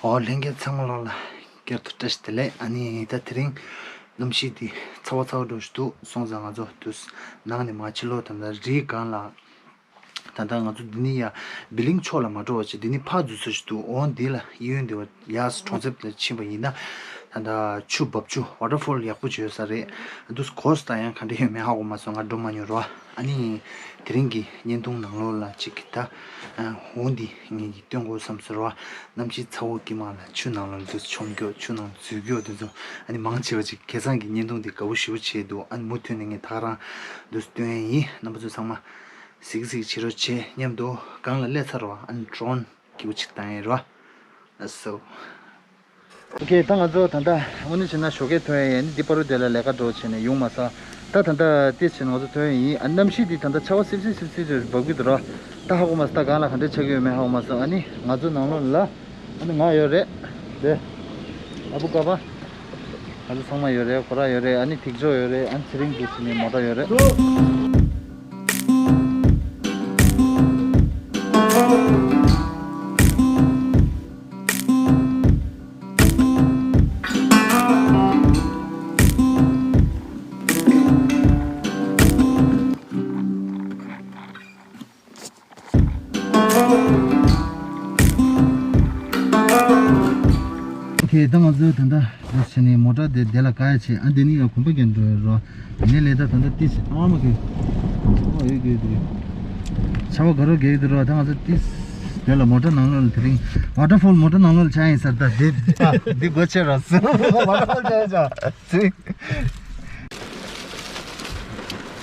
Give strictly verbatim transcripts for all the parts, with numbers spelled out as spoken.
ཨོ་ལྷན་རྒྱས་ཚང་མ་ལོག་ལ་བསྐྱར་དུ་བཀྲ་ཤིས་བདེ་ལེགས། ཨ་ནི་ད་དེ་རིང་གནམ་གཤིས་འདི་ཚ་བ་ཚ་བ་འགྲོ་བཞིན་འདུག་སོང་ཙང་ང་ཚོ་དུས་ནང་ནས་མར་ཕྱི་ལོག་ད་ལྟ་རིའི་སྒང་ལ། ད་ལྟ་ང་ཚོ་འདི་ནས་ཡ་བི་ལིང་ཕྱོགས་ལ་མ་འགྲོ་བ་བྱས། འདི་ནས་ཕར་འཛུལ་ས་ཞིག་འདུག་འོ་འདི་ལ་གཡས་གཡོན་འདི་བ་ཡར་གྲོང་གསེབ་ལ་ཕྱིན་པ་ཡིན་ན། ད་ལྟ་ཆུ་འབབ་ཆུ་ཝ་ཊར་ཕོལ་ཡག་པོ་ཅིག་ཡོད་ས་རེད། འདུག་གོ་ས་ད་ཡང་ག་འདྲ་ཡོད་མེད་ཧ་གོ་མ་སོང་། ང་འགྲོ་མ་མྱོང་རོ། ཨ་ནི་དེ་རིང་གི་བརྙན་ཐུང་ནང་ལོགས་ལ་ཅིག་གི་ད་འོ་འདི་ངས་ཀྱི་སྟོན་དགོས་བསམ་སོང་རོ། གནམ་གཤིས་ཚ་བོ་དཀྱིལ་མ་ལ་ཆུ་ནང་ལོགས་འདུག་མཆོང་རྒྱུ་ཆུ་ནང་འཛུལ་རྒྱུ་དེ་ཚོ་ཨ་ནི་མང་ཆེ་བ་ཅིག་ཁ་སང་གི་བརྙན་ཐུང་འདི་དགའ་པོ་ཞེ་པོ་བྱས་འདུག་ཨ་ནི་མུ་མཐུད་ནས་ངས་ད་ག་རང་འདུག་སྟོན་ཡ་ཡིན། རྣམ་པ་ཚོ་ཚང་མ་གཟིགས་གཟིགས་བྱེད་རོགས་བྱེད། མཉམ་དུ་སྒང་ལ་སླེབས་ཚར་བ་ཨ་ནི་ཌོ་རོན་སྐྱིད་པོ་ཅིག་བཏང་ཡིན་རོ། ལེ་སོ། ཨོ་ཁེ། ད་ང་ཚོ་ད་ལྟ་དངོས་གནས་བྱས་ན་ཞོགས་ཀས་ཐོན་ཡ་ཡིན། འདི་པར་རུ་དེ་ལ་ལས་ཀ་འགྲོ་བྱས་ནས་ཡོང་མ་སོང་། ད་ད་ལྟ་ཏིས་བྱས་ནས་ང་ཚོ་ཐོན་ཡ་ཡིན། ཨ་གནམ་གཤིས་འདི་ད་ལྟ་ཆར་པ་སིབ་སིབ་སིབ་སིབ་ཅིག་འབབ་ཀྱི་འདུག་རོ། ད་ཧ་གོ་མ་སོང་། ད་སྒང་ལ་ག་འདྲས་ཆགས་ཀྱི་ཡོད་མེད་ཧ་གོ་མ་སོང་། ཨ་ནི་ང་ཚོ་ནང་ལོགས་ལ་ཨ་ནི་ང་ཡོད་རེད། དེ་ཨ་བུ་ཀ་པ། ང་ཚོ་ཚང་མ་ཡོད་རེད། ཁོ་རང་ཡོད་རེད། ཨ་ནི་ཐིག་ཇོ་ཡོད་རེད། ཨ་ནི་ཚེ་རིང་འདུག་ཟེར་ནས་མོ་ཊ་ཡོད་རེད། ཁེ། ད་ང་ཚོའི་ད་ལྟ་རེས་བྱས་ནས་མོ་ཊ་དེ་དེ་ལ་བཀག་ཡ་བྱས། ཨ་འདི་ནི་ཡང་གོམ་པ་རྒྱག་འགྲོ་ཡ་རོ། དེ་ནས་ལས་ད་ད་ལྟ་ཏིས་ཨ་མ་གི་ཨ་ཡོད་གི་འདུག་ཆར་པ་དགའ་རོགས་རྒྱག་གི་འདུག་རོ། ད་ང་ཚོ་ཏིས་དེ་ལ་མོ་ཊ་ནང་ལོགས་ལ་དེ་རིང་ཝ་ཊར་ཕོལ་མོ་ཊ་ནང་ལོགས་ལ་ཆགས་ཡིན་ཟེར། ད་འདི་འདི་སྒོ་ཕྱེ་རོགས་ཟེར། ཝ་ཊར་ཕོལ་ཆགས་ཡིན་ཟེར།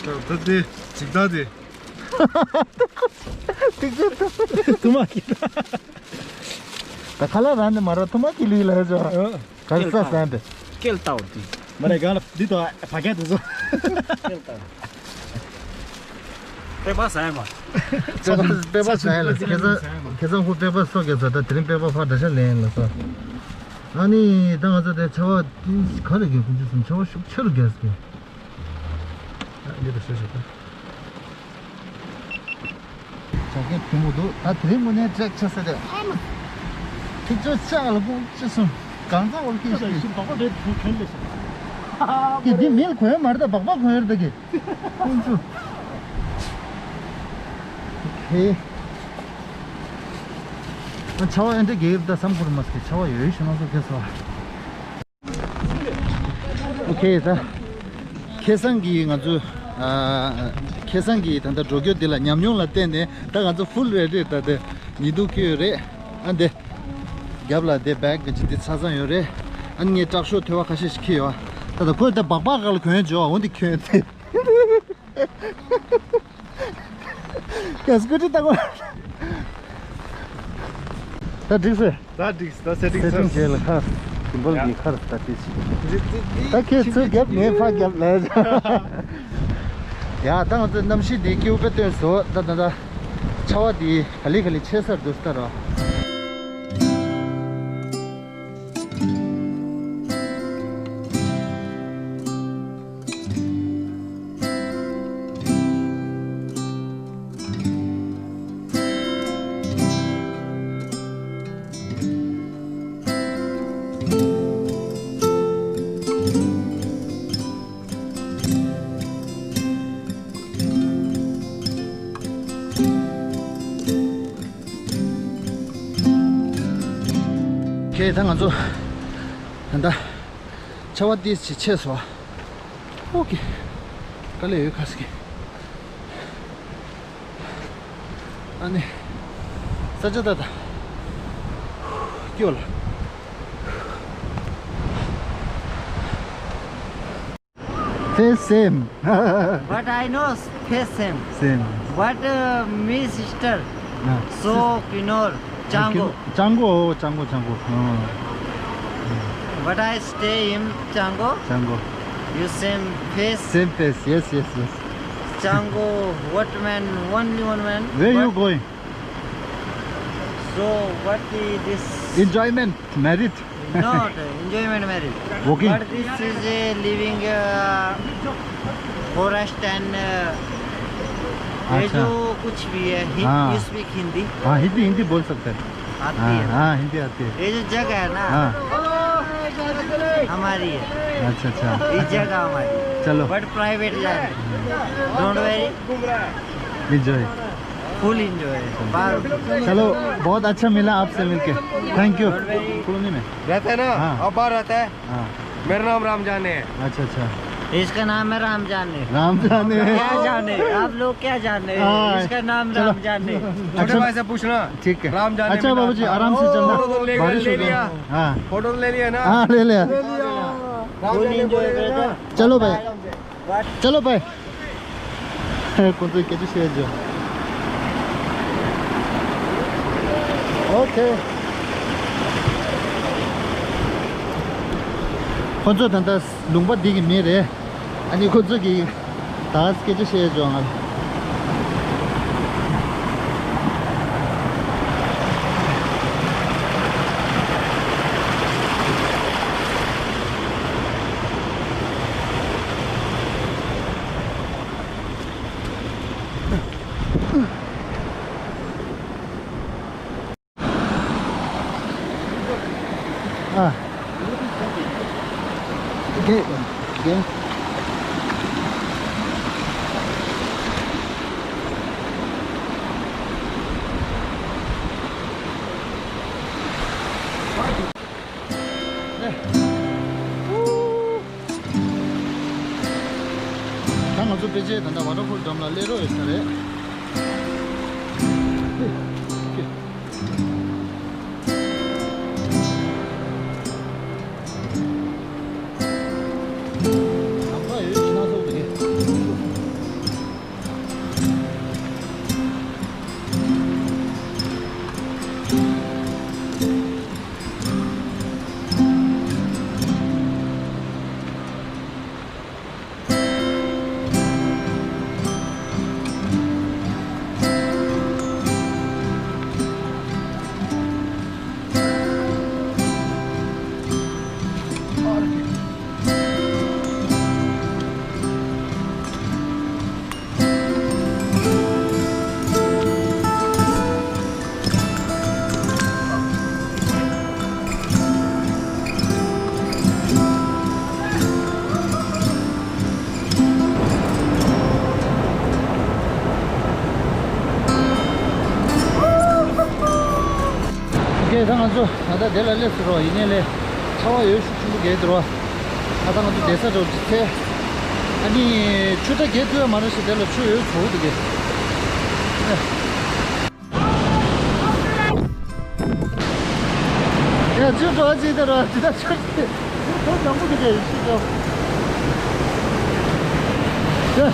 ད་ད་དེ་ཅིག་ད་དེ། ཐུག་མ་གི། ད་ཁ་ལག་རང་ནས་མ་ར་ཐུག་མ་གི་ལུས་ལ་ཟོ། གར་ས་སན་པེ། སྐེལ་བཏང་དེ། མ་རེད། གང་ལ་འདི་དང་ཕ་གི་དེ་ཚོ། སྐེལ་བཏང་། པེ་པ་ཟ་ཡ་མ། པེ་པ་པེ་པ་ཟ་ཡ་ལ་ཁེ་ས་ཁེ་ས་ཧུ་པེ་པ་སོ་གེ་ས། ད་དེ་རིང་པེ་པ་ཕ་འདྲ་ཤ་ལེན་ལ་ས། ཨ་ནི་ད་ང་ཚོ་དེ་ཆར་པ་དེ་ག་རེ་གི་ཀུན་ཅི་སུམ་ཆར་པ་ཤུགས་ཆེ་རུ་རྒྱག་སྐྱེ། ཨ་འདི་དུ་ཤོད་ཤོད་ད། ཇ་ཀེ་ཐུང་མོ་འདུག་ད་དེ་རིང་དངོས་གནས་ཀྲེག་ཆེ་ས་རེད། ཨ་མ། ཐིག་ཆོད་ཤག་ལ་ཀུན་ཅི་སུམ་གང་ཚ་བོར་ཀི་ཤི། ཤི་བག་པ་རེད་དུ་གོན་ལེ་ཤག་ཀི་འདི་མིལ་གོན་མ་རེད། ད་བག་པ་གོན་ཡོད་ད་ཀི། ཀུན་ཅི། ཧེ། ཆར་པ་ཨེ་འདྲ་རྒྱག་གི་ད་བསམ་ཁུར་མ་སྐྱེ། ཆར་པ་ཡོད་ཤི་ན་སོ་སྐྱེ་སོ། ཨོ་ཁེ། ད་ཁ་སང་གི་ང་ཚོ་ཨ་ཁ་སང་གི་ད་ལྟ་འགྲོ་སྐྱོད་འདི་ལ་ཉམས་མྱོང་ལ་བརྟེན་ནས་ད་ང་ཚོ་ཕུལ་རེ་ཌི་རེད། ད་དེ་ཉི་གདུགས་ཁྱོད་རེད། ཨ་འདི་རྒྱབ་ལ་དེ་བེག་གི་ཅི་འདི་ཆ་ཚང་ཡོད་རེད། ཨ་ངས་དྲག་ཤོས་ཐོས་པ་ཁ་ཤས་ཤིག་ཁྱེར་ཡོད། ད་ད་ཁོས་ད་སྦག་སྦག་ག་ལ་གོན་འཇོག་འོ་འདི་ཁྱོད་དེ། ཀ་སི་ཀུ་ཊི་ལྟ་གོ། ད་འགྲིག་སོང་། ད་འགྲིག་ད་སེ་ཊིང་སེ་ཊིང་ཚར། བྱས་ལ་ཁ་གིམ་བལ་གྱི་ཁར་ད་དེ་ཞིག་ད་ཁྱེད་ཚུར་རྒྱབ་ངས་ཕར་རྒྱབ་ལ། ཡ་ད་ང་ཚོ་གནམ་གཤིས་འདི་སྐྱིད་པོ་དཔེ་སྟོན་སོང་། ད་ད་ད་ཆར་པ་འདི་ག་ལེ་ག་ལེ་ཆད་སར་འདུག་ད་ར། ཁྱེད་ད་ང་ཚོ་ད་ད། ཆར་པ་ཏོག་ཙམ་ཆད་སོང་། ཨོ་ཁེ། དཀའ་ལས་ཡོད་ཁ་སྐད། ཨ་ནི། ས་ཆ་ད་ད། སྐྱོ་ལ། Face same. But I know face same. Same. But uh, me sister. Ah, so sis- Kinor, Chango. Chango, Chango, Chango. Ah. But I stay in Chango. Chango. You same face. Same face. Yes, yes, yes. Chango, what man? Only one man. Where you going? So what is this? Enjoyment, married. Not enjoyment marriage. Walking. But this is a living uh, forest and uh, ये अच्छा। जो कुछ भी है, हि- हाँ। You speak Hindi. हाँ, हिंदी, हिंदी बोल सकते हैं। आती हाँ, है। हाँ, हिंदी आती है। ये जो जगह है ना, हाँ। हमारी है। अच्छा, अच्छा। ये जगह हमारी। चलो। But private land. Don't worry. Enjoy. Full enjoy. बाहर। चलो, बहुत अच्छा मिला आपसे मिलके। Thank you। Don't worry. रहता है ना? हाँ। आप बाहर रहता है? हाँ। मेरा नाम राम जाने है। अच्छा, अच्छा। इसका नाम है राम जाने। राम जाने। क्या जाने? आप लोग क्या जाने? हाँ, इसका नाम चलो। राम जाने। छोटे अच्छा। भाई से पूछना। ठीक है। राम जाने अच्छा, में बाबूजी, आता। आराम से चलना। फोटो तो ले, बारिश ले हो गई। लिया। हाँ। फोटो तो ले लिया ना? हाँ, ले लिया। राम जाने बोलेगा ना? चलो भाई। चलो भाई। ཁོང་ཚོས་སྐད་ཆ་བཤད་བྱུང་། ཨོ་ཁེ། ཁོང་ཚོ་ད་ལྟ་ལུང་པ་འདི་གི་མི་རེད། ཨ་ནི་ཁོང་ཚོ་གིས་ད་སྐད་ཆ་བཤད་བྱུང་ང་། ཨ། རྒན། རྒན། ད་ང་ཚོ་ཕལ་ཆེར་ད་ལྟ་ཝ་ཊར་ཕོལ་འགྲམ་ལ་སླེབས་རོགས་ཡོད་ས་རེད། ཨོ་ཁེ། ད་ང་ཚོ་ད་ལྟ་དེ་ལ་སླེབས་སོང་རོ། ཡིན་ནའི་ལས་ཚ་བ་འོ་ཤུགས་ཆེན་པོ་རྒྱག་འདུག་རོ། ད་ལྟ་ང་ཚོ་བསྡད་ས་འགྲོ་གི་ཚེ། ཨ་ནི་ཆུ་རྟ་རྒྱག་ཐུབ་ཡ་མ་རེད་ཤག་དེ་ལ་ཆུ་འོ་ཚ་པོ་འདུག་གི། ཡ། ཆུ་འགྲོ་བ་ཅིག་དེ་རོ། ཇི་ལྟར་ཆུ་དེ་ཆུ་དོ་དང་པོ་གི་དེ་ཤི་འགྲོ། ཡ།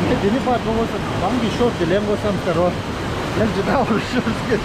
ངས་དེ་ནི་ཕར་འགྲོ་དགོས་བསམ། གང་གི་ཤོར་དེ་ལེན་དགོས་བསམ་ཟེར་རོ། ལན་ཇི་ལྟ་བུར་ཤོར་ཟེར།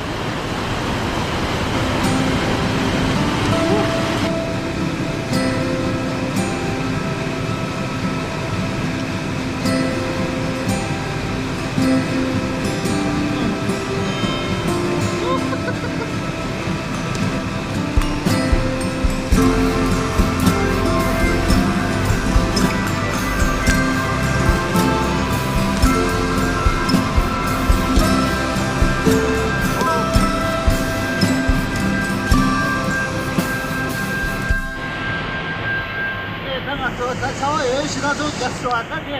ད་ང་ཚོ་ད་ཆར་པ་འོ་ཞེ་དྲག་ཚོ་རྒྱག་སོང་ཨ། ད་དེ།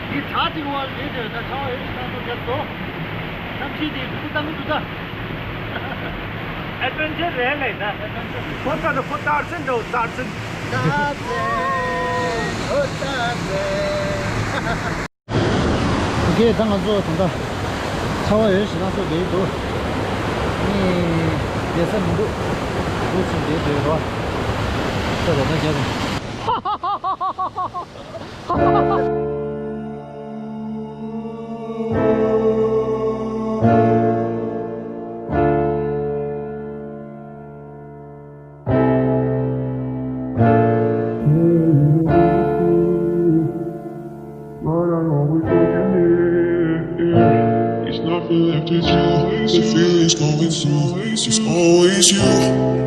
འདི་བྲག་ཅིག་བར་རེད་དེ། ད་ཆར་པ་འོ་ཞེ་དྲག་ཚོ་རྒྱག་སོང་། གནམ་གཤིས་དེ་ཐུགས་གཏང་གི་འདུག་ད། ཨེ་ཌི་ཝེན་ཅར་རེད་ལས་ད། ཨེ་ཌི་ཝེན་ཅར་རེད། ཁོ་ད་ནི་ཁོ་སྟག་འཚེར་འགྲོ། སྟག་འཚེར། སྟག་འཚེར། ཨོ་སྟག་འཚེར། ཨོ་ཁེ། ད་ང་ཚོ་ད་ལྟ་ཆར་པ་འོ་ཞེ་དྲག་ཚོ་བསྡད་འདུག་ནི་བསྡད་ས་མི་འདུག་འདུག་ཅིག་བསྡད་འདུག་རོ། ད་རོ་ད་རྒྱབ། It's nothing left with you. The feeling's going through. It's always you.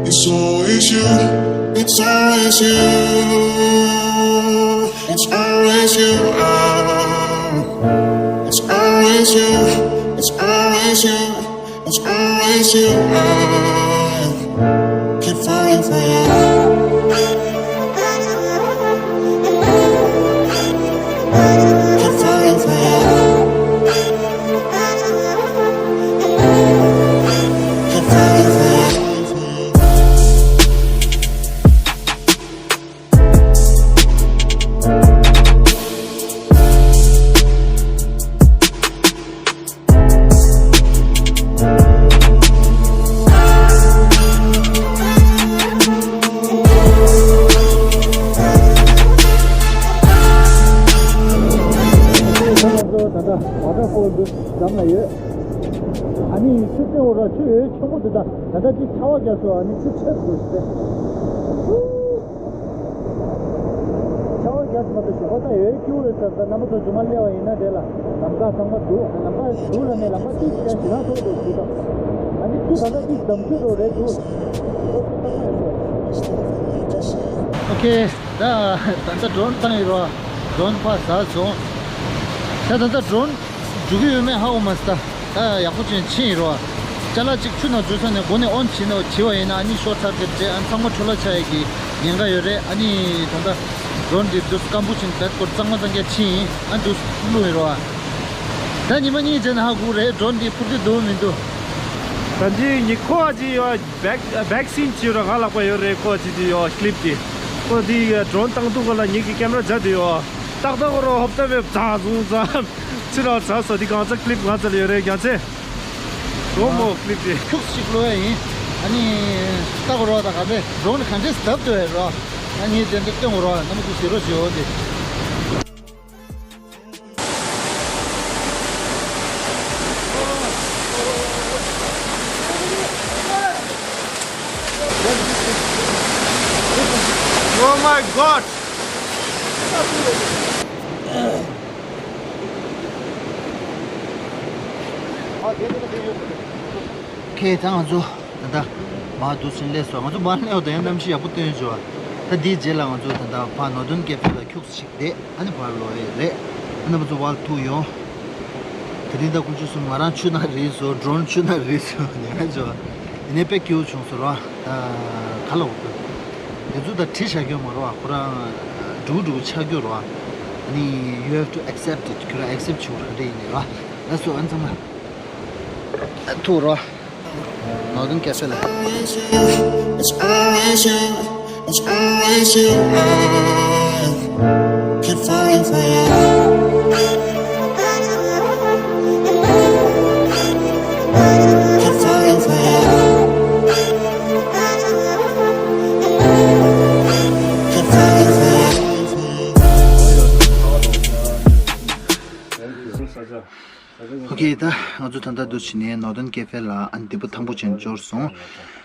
It's always you. It's always you. It's always you. Oh, it's always you. It's always you I keep falling for you. Keep falling for you. Keep falling for you. ད་ལྟ་ཝ་ཊར་ཕོལ་འདི་འགྲམ་ལ་ཡོད། ཨ་ནི་ཆུ་སྟེང་འོག་ར་ཆུ་ཡོད་ཆེན་པོ་འདི་དང་ད་ལྟ་ཅིག་ཆར་པ་བརྒྱབ་སོང་། ཨ་ནི་ཆུ་ཆད་འདུག་ཟེར། ཆར་པ་བརྒྱབ་སོང་མ་གཏོགས་ཞོགས་པ་ད་ཡོད་སྐྱིད་པོ་རེད་ཟེར། ད་རྣམ་པ་ཚོ་མཇུག་མ་སླེབས་པ་ཡིན་ན་དེ་ལ་ལམ་ཁ་ཚང་མ་འདུག་ལམ་ཁ་འདུག་ལ་ནས་ལམ་ཁ་ཏིག་ཙམ་ཞེ་དྲག་ཐོག་ཏུ་འདུག་ད་ཨ་ནི་ཆུ་ད་ལྟ་ཏིག་འདམ་ཆུ་རོ་རེད་འདུག་ཨོ་ཁེ། ད་ད་ལྟ་ཌོ་རོན་བཏང་ཡོད་རོ། ཌོ་རོན་ཕར་ཟགས་སོང་། ད་ད་ལྟ་ཌོ་རོན་འགྲོ་གི་ཡོད་མེད་ཧ་གོ་མ་སོང་། ད་ཡག་པོ་ཅན་ཕྱིན་ཡིན་རོ། ཅ་ལག་ཅིག་ཆུ་ནང་འཛུལ་ས་ནས་སྒོ་ནས་ཨོན་བྱས་ན་བྱས་པ་ཡིན་ན་ཨ་ནི་ཤོར་ཚར་གི་རེད། ཨ་ནི་ཚང་མ་འཕྲོ་བརླག་ཆགས་ཡས་ཀྱི་ཉེན་ཁ་ཡོད་རེད། ཨ་ནི་ད་ལྟ་ཌོ་རོན་འདི་འདུག་སྐམ་པོ་ཅན་བེད་སྐོར་གཙང་མ་གཙང་རྐྱང་ཕྱིན་ཡིན། ཨ་འདུག་བླུགས་ཡིན་རོ། ད་ཉི་མ་གཉིས་རྗེས་ན་ཧ་གོ་རེད། ཌོ་རོན་འདི་འཕུར་གི་འདུག་མི་འདུག་ད་འདི་ཉི་ཁོ་ཨ་ཅི་ཡོད། བེག་བེག་སིན་ཅིག་ཡོད་ར། ང་ལག་པ་ཡོད་རེད། ཁོ་ཅི་དེ་ཡོད། ཀི་ལིབ་དེ། ཁོ་དེ་ཌོ་རོན་བཏང་དུས་སྒང་ལ་ངེད་ཀྱི་ཀེམ་ར་སྦྱར་དེ་ཡོད། ཏག་ཏག་རོ་ཧོབ་ཏ་བེ་ཛ་ཟུང་ཛ་ཚི་ར་ཛ་སོ་དེ་གང་ཚ་ཀི་ལིབ་ང་ཚ་ལ་ཡོད་རེད། རྒྱ་ཚེ་རོ་མོ་ཀི་ལིབ་དེ་ཁྱུག་ཅིག་ལོ་ཡ་ཡིན། ཨ་ནི་ཏག་རོ་ད་ག་ཚེ་ཌོ་རོན་ག་འདྲས་སྟབས་བདེ་བས་རོ། ཨ་ནི་དེ་འདྲ་སྟོན་དགོས་རོ། ན་མ་དུ་ཟེར་རོ་ཞེ་འོ་དེ། Oh my God! ཁྱེད་ཚང་ང་ཚོ་ད་ལྟ་མར་འདུག་སེ་སླེབས་སོང་། ང་ཚོ་མར་སླེབས་ཡོང་དུས་ཡང་གནམ་གཤིས་ཡག་པོ་སྟོན་བྱུང་བ། ད་འདིའི་རྗེས་ལ་ང་ཚོ་ད་ལྟ་ཕར་ནོར་ཐོན་ཀེ་ཧྥེ་ལ་ཁྱུག་ཅིག་བསྡད། ཨ་ནི་ཕར་ལོག་ཡས་རེད། ཨ་ནི་ང་ཚོ་ཕར་ཐུག་ཡོང་། དེ་རིང་ད་དགུན་ཆུ་གསུམ། ང་རང་ཆུ་ནང་རིལ་སོང་། ཌོ་རོན་ཆུ་ནང་རིལ་སོང་། ཉེན་ཁ་བྱུང་། ཡིན་ནའི་དཔེ་སྐྱིད་པོ་བྱུང་སོང་རོ། ད་ག་ལ་འོ་དེ་ཚོ་ད་བྲིས་བཞག་རྒྱུ་མ་རོ། ཁོ་རང་འགྲིག་འགྲིག་ཆགས་རྒྱུ་རོ། ཨ་ནི་you have to accept it. ཁྱོད་རང་ཨེག་སེབ་བྱེད་དགོས་རེད། ཡིན་ནའི་རོ། ལགས་སོ། ཨ་ནི་ཚང་མ་ཐུག་རོ། ནོར་ཐོན་ཀེ་ཧྥེ་ལ། It's always you, it's always you I keep falling for you. Keep falling for you. Keep falling for you. ཨོ་ཁེ། ད་ང་ཚོ་ད་ལྟ་འདུག་བྱས་ནས་ནོར་ཐོན་ཀེ་ཧྥེ་ལ་ཨ་ནི་བདེ་པོ་ཐང་པོ་ཅན་འབྱོར་སོང་།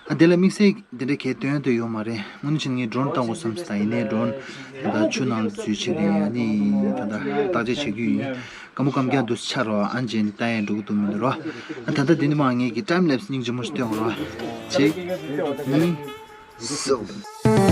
ཨ་དེ་ལ་དམིགས་བསལ་དེ་འདྲ་གའི་སྟོན་དུ་ཡོད་མ་རེད། དངོས་གནས་བྱས་ན་ངས་ཌོ་རོན་བཏང་དགོས་བསམ་སོང་། ད་ཡིན་ནའི་ཌོ་རོན་ད་ལྟ་ཆུ་ནང་ལ་འཛུལ་བྱས་ཏེ་ཨ་ནི་ད་ལྟ་བརྟག་དཔྱད་བྱེད་རྒྱུ་ཡིན། སྐམ་པོ་སྐམ་རྐྱང་འདུག་ཆགས་རོ། ཨ་ནི་བྱས་ནས་བཏང་ཡང་འགྲོ་གི་འདུག་མི་འདུག་རོ། ཨ་ད་ལྟ་དེ་ནི་མ་ངེད་ཀྱི་ཊའིམ་ལེབ་སི་སྙིང་རྗེ་མོ་ཞིག་སྟོན་དགོས་རོ། གཅིག་གཉིས། གསུམ།